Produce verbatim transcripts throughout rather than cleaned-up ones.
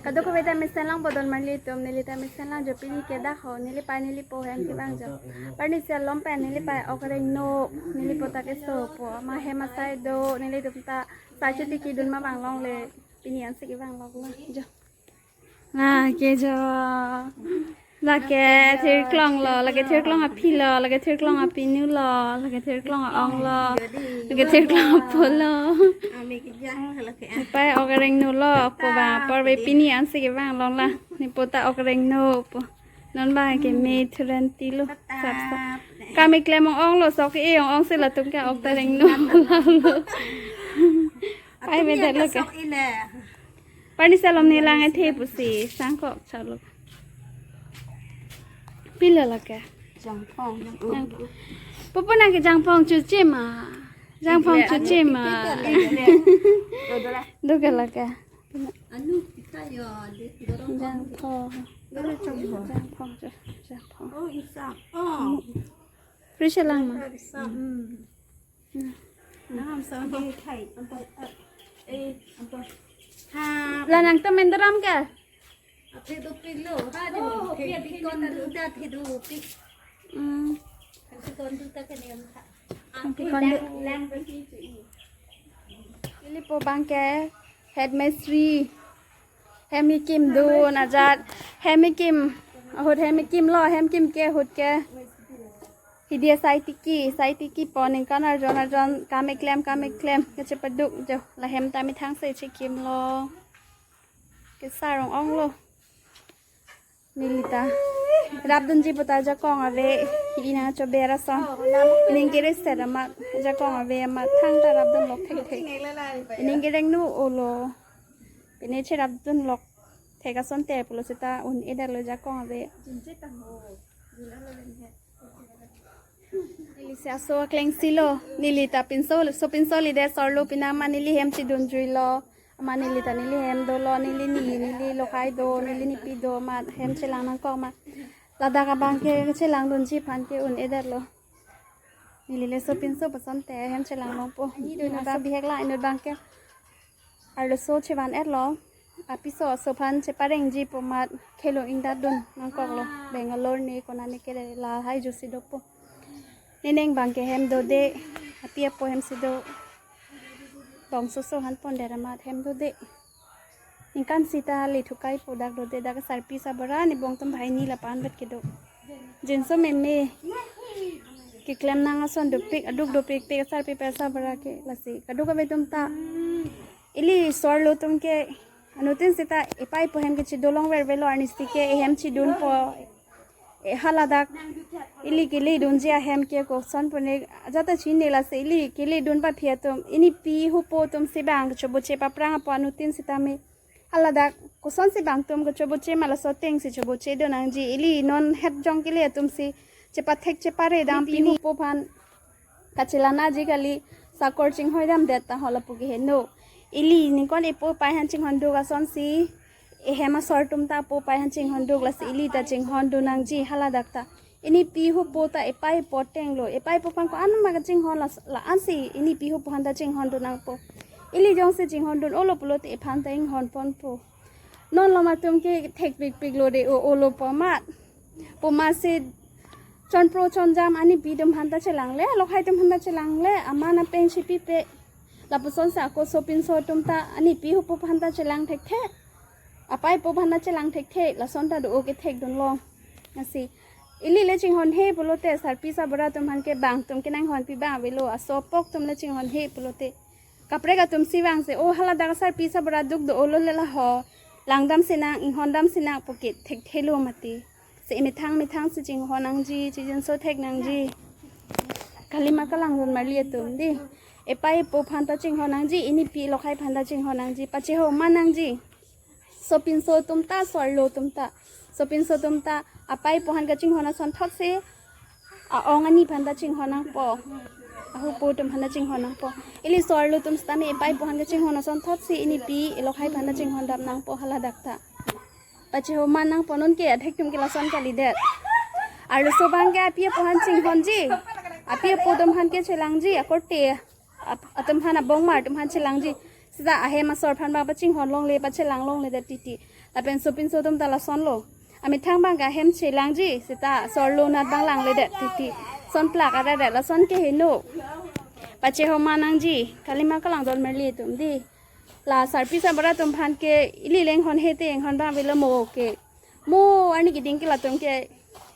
Kadokave ta mesen lang bodon marli atum, neli ta mesen lang jo, pini ke dak ho, neli pei neli po hem kevang jo. Parnisi alom pen neli pei ok rengno, neli po ta keso po, ma hem asai do, nelitum ta sai chotiki dun ma vang longle, pini ansi kevang lok lo jo. Lake jo. Lake thirklong lo, lake thirklong aphi lo, lake thirklong apinu lo, lake thirklong a-ong lo, lake thirklong apo lo. Ami kejang lake ah. Pei ok rengno lo, po vang apor ave, pini ansi kevang long la. Ne po ta ok rengno po. Non ba ke me thuran ti lo. Sap sap. Kam keklem ong ong lo, sok e ong ong si latum ke ok ta rengno lo. Pei atum me ya det lo ke. Sok e le. Parnisi alom ne lang ethe pusi sangkok chalo. Pilo lake. Jangphong. Pupu nang ke jangphong chuche ma. Jangphong chuche ma. Doke lake. Anu kita ya, di dorong. Jangphong. Dorong jangphong. Jangphong chu-, jangphong. Oh, isa. Oh. Fridge lang ma. Isa. Hmm. Naham sa hi khai. Ampo, eh, ampo. Ha. La nang temen daram ke? Aphi dopik lo. Ha, de. Oh, phi, phi, phi, phi, kondu ta phi dopik. Hmm. Phi kondu ta kene ang kha. Phi kondu. Lang, lang, lang, phi, phi, phi. Ili po bang ke head mistri. Hem kekim dun ajat. Hem kekim. Ahut hem kekim lo, hem kekim ke ahut ke. Hidi asai tiki, sai tiki po ningkan arjon arjon kam keklem, kam keklem kechepaduk jo. La hem ta methang si chekim lo. Kesar ong ong lo. Neli ta rapdunji pu ta jakong ave. Ina chober ason. Ining kere set amat jakong ave amat thangta rapdun lok thekthek. Ining kerengno olo. Pine cherapdun lok thek asonte pulo seta un-e det lo jakong ave. Neli si aso akleng si lo, neli ta pinso, sopinso lidet, sorlo pina ma neli hem chedun jui lo, ma neli ta neli hem dolo, neli ni, neli lokhai do, neli nipi do, ma hem chelang nangkok ma. Ladak abang ke chelang dunji aphan ke un-e det lo. Neli le sopinso pu asonte hem chelang longpo. Ni do na ba bihek la inut abang ke. Arloso chevan et lo. Apiso aso aphan cheparengji pu amat khelo ingdat dun nangkok lo. Bangalore ne kona ne ke lahai jo si dopo. Nening abang ke hem dode. Api apo hem si do. Bongso so aphan pondet amat hem dode. Ningkan sita le thukai po dak dode dak sarpi sabara ne bong atum banghini lapu-an vet kedo. Jinso meme keklem nang ason dopik, aduk dopikpik asarpi pen sabara ke lasi. Kadokave atum ta. Ili sorlo atum ke anuttin sita epei po hem ke chedo long vervelo arnisi ke ehem chedunpo. E haladak ili kele dunji ahem ke koson pune ajat ta chini lasi ili kele dun pa phi atum. Inipi hupo atum si bang choboche paprang apo anuttin sitame. Haladak kosonsi bang atum kechoboche ma laso ateng si choboche do nangji. Ili non het jong kele atum si chepathek chepare dam pini po aphan kachelang aji kali sakor chinghoi dam det ta ho lapu ke heno. Ili ningkan epo epei aphan chinghon duk asonsi ehem asor atum ta epo epei aphan chinghon duk lasi ili ta chinghon do nangji haladak ta. Inipi hupo ta epei po ateng lo. Epei po aphan ko-an ma kachinghon la, la-ansi inipi hupo aphan ta chinghon dun nangpo. Ili jongsi chinghon dun olo pulote ephan ta inghon ponpo. Non lom atum ke thekpikpik lo de o olo po amat. Po amatsi chonpro chonjam anipi atum aphan ta chelangle, lokhai atum aphan ta chelangle, aman apeng chipipe. Lapuson sa ako sopinso atum ta anipi hupo aphan ta chelang thekthe. Epei po aphan ta chelang thekthe, lason ta do o kethek dun long. Lasi ili le chinghon he pulote sarpi sabara atum aphan ke bang atum ke nanghonpi bang avelo, aso apok atum le chinghon he pulote. Kaprek atum si vang se, o haladak sarpi sabara duk do olo le laho. Langdam sinang, inghondam sinang pu ke thekthelo mati. Si methang methang si chinghon nangji, chijinso thek nangji. Kalima kalang dun marli atum di. Epei po aphan ta chinghon nangji, inipi lokhai aphan ta chinghon nangji, pacheho man nangji. Sopinso atum ta, sorlo atum ta. Sopinso atum ta, epei po aphan kachinghon asonthotsi, a-ong ani aphan ta chinghon nangpo. Ahupo atum aphan ta chinghon nangpo. Ili sorlo atum sitame epei po aphan kachinghon asonthotsi, inipi lokhai aphan ta chinghon dam nangpo haladak ta. Pacheho man nangpo non ke, athek atum ke lason kalidet. Arloso abang ke api apo aphan chinghonji. Api apo atum aphan ke chelangji, akorte. Ap-, atum aphan abongmar atum aphan chelangji. Seta ahem asor aphan abang pachinghon longle, pachelang longledet titi. Lapen sopinso atum ta lasonlo. Amethang abang ke ahem chelangji, seta asor alun abang langledet titi. Son plak aredet lason ke heno. Pachehoma nangji, kalima kalang don merli atum dei. La sarpi sarbura atum aphan ke ili le inghon he te inghon abang avelo mo ke. Mo arni keding ke latum ke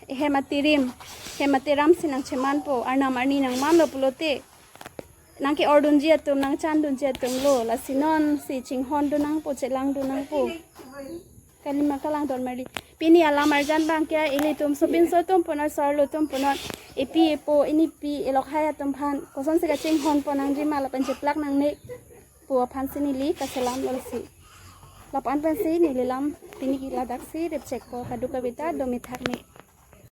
hem atirim, hem atiram si nangchemanpo, arnam arni nangmanlo pulote. Nangke-ordunji atum, nangchandunji atum lo, lasi non si chinghondun nangpo, chelangdun nangpo. Kalima kalang don merli. Pini alam arjan abang ke ilitum sopinso atum punon, asor alun atum punon, epi epo, inipi, elokhai atum aphan kosonsi kachinghonpon nangji ma lapen cheplak nangne pu aphan si neli kachelam lo si. Lapu-an pensi neli lam pini ke ladak si ripchekpo, kadokave ta do mithak me.